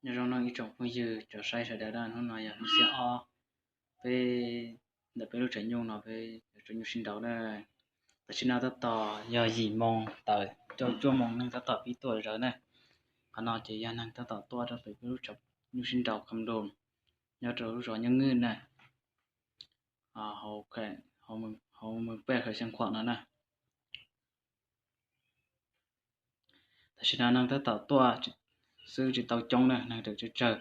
Nyob zoo no ib tsoom phooj ywg cov saib sawv daws na, hnub no yog hnub xiab ob peb ntawm peb lub tshav nyuj no peb yuav tshav nyuj sib nraus na. Tam sim no tab tom yog yim moo tawm rau cuaj moo neeg tab tom pib tuaj zawv na. Qhov no ces yog neeg tab tom tuaj rau pem peb lub tshav nyuj sib nraus kham lus nyob rau lub zos Nyob Ngwj na, hauv mus pej khaws xeev khuam no na. Tam sim no neeg tab tom tuaj xwb tsis tau coob na, neeg raws tsawg tsawg,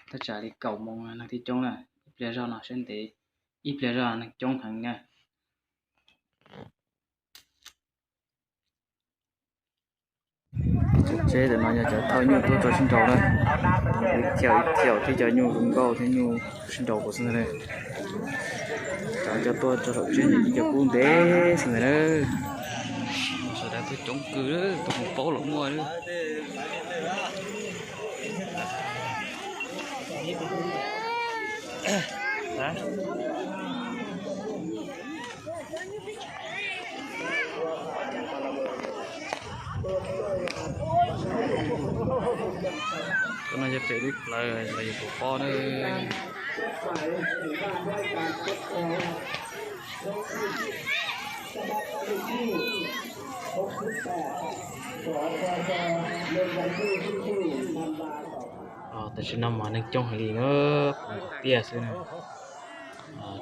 tab tsam li kaum moo neeg thiaj coob na. Ib pliag zog no saib ntev, ib pliag zog neeg coob heev na. Tsheb ntawm no yog cov thawj nyuj tuaj tso sib nraus na, ib thiaum ib thiaum thiab cov nyuj zoo nkauj thiab nyuj sib nraus kuv xwb ntag. Cov cov tuaj tso saum tsheb ib co kub ntev xwb ntag na. Sawv daws tuaj coob kawg, tuaj mus paub los muaj. Cov no yog pem lub plawv los yog tus pob na. Tam sim no mas neeg coob heev li na, pom nkaus tiaj xwb na.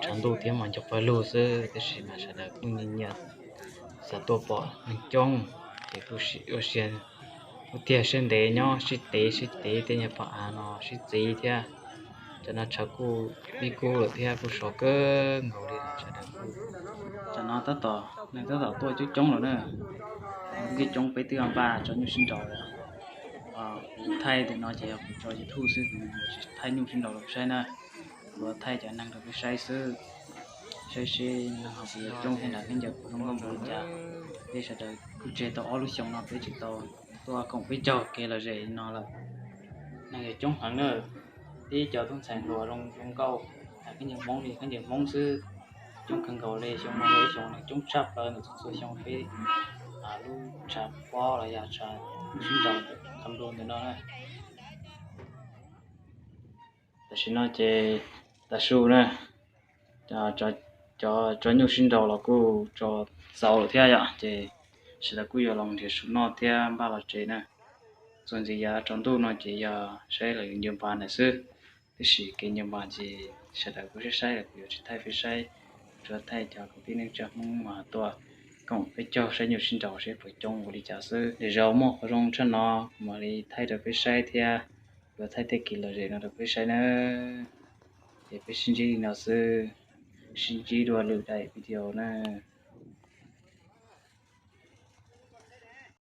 Tshav ntuj thiab mas nco pawg lug xwb, tab sis mas sawv daws kuj nyias nyias xav tuaj pom neeg coob, ces kuj ua siab, kuj tiag siab ntev nyob sib tev sib tev tej nyuag pom av no sib txiv thiab. Cov no tshav kuj vij kub lawm thiab kuj sov kawg nkaus li lawm sawv daws. Tam no tab tom neeg tab tom tuaj coob coob lawm na, kuj coob peb twb npaj tso nyuj sib nraus lawm. Kuv thaij ntawm no ces yog kuv tso YouTube xwb, kuv tsis thaij nyuj sib nraus rau peb saib na. Kuv thaij cov neeg rau peb saib xwb, saib seb neeg ho puas yuav coob thiab nram khaub ncaws puas zoo nkauj npaum li cas. Peb sawv daws kuj tseg tau ob lub xyoo no peb tsis tau tuaj koom peb caug kev lom zem li no lawm. Neeg yuav coob heev na, tib cov tub ntxhais hluas zoo zoo nkauj, khaub ncaws Hmoob li khaub ncaws Hmoob xwb, coob kawg nkaus li. Xyoo no yog ib xyoo neeg coob tshaj plaws ntawm txhua txhua xyoo peb lub tshav pob los yog tshav sib nraus kham lus ntawm no na. Tam sim no ces tav su na, cov tso nyuj sib nraus los kuj tso txaus lawm thiab yom, ces sawv daws kuj yuav los nrhiav su noj thiab npaj los tsev na. Txuas ntxiv yav tsaus ntuj no ces yog saib lawv ncaws npas ntawm xwb, tiam sis kev ncaws npas ces sawv daws kuj saib saib lawm, kuv yuav tsis thaij peb saib, tsuas thaij cov kwv tij neej tsa Hmoob mas tuaj koom peb caug saib nyuj sib nraus seb puas coob ua li cas xwb. Lwm zaus muaj qhov zoo tshaj no kuv mam li thaij rau peb saib thiab, yuav thaij tej kev lom zem no rau peb saib na. Ces peb sib ntsib li no xwb, sib ntsib dua lwm daim video na.